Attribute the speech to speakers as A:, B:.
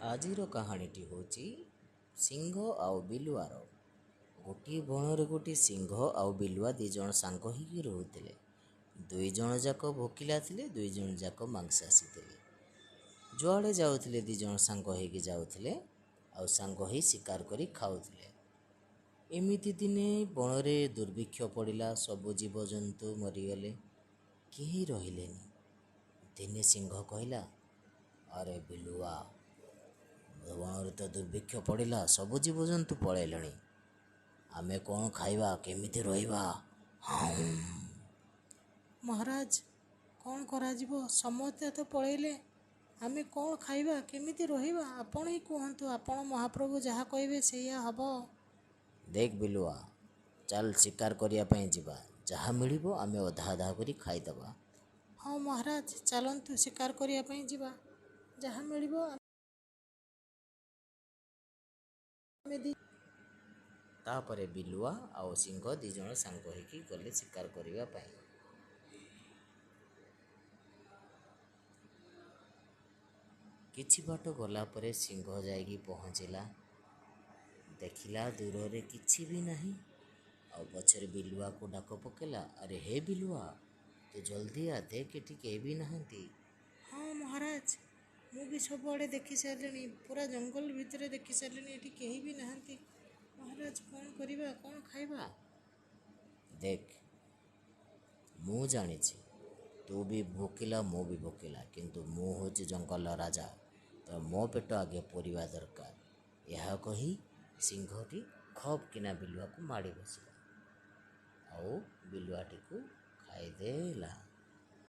A: ଆଜିର କାହାଣୀଟି ହେଉଛି ସିଂହ ଆଉ ବିଲୁଆର। ଗୋଟିଏ ବଣରେ ଗୋଟିଏ ସିଂହ ଆଉ ବିଲୁଆ ଦୁଇ ଜଣ ସାଙ୍ଗ ହେଇକି ରହୁଥିଲେ। ଦୁଇ ଜଣ ଯାକ ଭୋକିଲା ଥିଲେ, ଦୁଇ ଜଣ ଯାକ ମାଂସାଶୀ ଥିଲେ। ଯୁଆଡ଼େ ଯାଉଥିଲେ ଦୁଇ ଜଣ ସାଙ୍ଗ ହେଇକି ଯାଉଥିଲେ ଆଉ ସାଙ୍ଗ ହେଇ ଶିକାର କରି ଖାଉଥିଲେ। ଏମିତି ଦିନେ ବଣରେ ଦୁର୍ଭିକ୍ଷ ପଡ଼ିଲା, ସବୁ ଜୀବଜନ୍ତୁ ମରିଗଲେ, କେହି ରହିଲେନି। ଦିନେ ସିଂହ କହିଲା, ଆରେ ବିଲୁଆ, ବଣରେ ତ ଦୁର୍ଭିକ୍ଷ ପଡ଼ିଲା, ସବୁ ଜୀବଜନ୍ତୁ ପଳେଇଲେଣି, ଆମେ କ'ଣ ଖାଇବା, କେମିତି ରହିବା?
B: ମହାରାଜ, କ'ଣ କରାଯିବ? ସମସ୍ତେ ତ ପଳେଇଲେ, ଆମେ କ'ଣ ଖାଇବା, କେମିତି ରହିବା? ଆପଣ ହିଁ କୁହନ୍ତୁ, ଆପଣ ମହାପ୍ରଭୁ ଯାହା କହିବେ ସେଇଆ ହେବ।
A: ଦେଖ ବିଲୁଆ, ଚାଲ ଶିକାର କରିବା ପାଇଁ ଯିବା, ଯାହା ମିଳିବ ଆମେ ଅଧା ଅଧା କରି ଖାଇଦେବା।
B: ହଁ ମହାରାଜ, ଚାଲନ୍ତୁ ଶିକାର କରିବା ପାଇଁ ଯିବା, ଯାହା ମିଳିବ ଆମେ ଦି।
A: ତାପରେ ବିଲୁଆ ଆଉ ସିଂହ ଦୁଇ ଜଣ ସାଙ୍ଗ ହେଇକି ଗଲେ ଶିକାର କରିବା ପାଇଁ। କିଛି ବାଟ ଗଲା ପରେ ସିଂହ ଯାଇକି ପହଞ୍ଚିଲା। ଦେଖିଲା ଦୂରରେ କିଛି ବି ନାହିଁ। ଆଉ ପଛରେ ବିଲୁଆକୁ ଡାକ ପକେଇଲା, ଆରେ ହେ ବିଲୁଆ, ତୁ ଜଲ୍ଦି ଆ, ଦେଖ ଏଠି କେହି ବି ନାହାନ୍ତି।
B: ହଁ ମହାରାଜ, ମୁଁ ବି ସବୁଆଡ଼େ ଦେଖି ସାରିଲିଣି, ପୁରା ଜଙ୍ଗଲ ଭିତରେ ଦେଖି ସାରିଲିଣି, ଏଠି କେହି ବି ନାହାନ୍ତି। ମହାରାଜ, କ'ଣ କରିବା, କ'ଣ ଖାଇବା?
A: ଦେଖ, ମୁଁ ଜାଣିଛି ତୁ ବି ଭୋକିଲା, ମୁଁ ବି ଭୋକିଲା, କିନ୍ତୁ ମୁଁ ହେଉଛି ଜଙ୍ଗଲର ରାଜା, ତ ମୋ ପେଟ ଆଗେ ପୂରିବା ଦରକାର। ଏହା କହି ସିଂହଟି ଖପ୍ କିନା ବିଲୁଆକୁ ମାଡ଼ି ବସିଲା ଆଉ ବିଲୁଆଟିକୁ ଖାଇଦେଲା।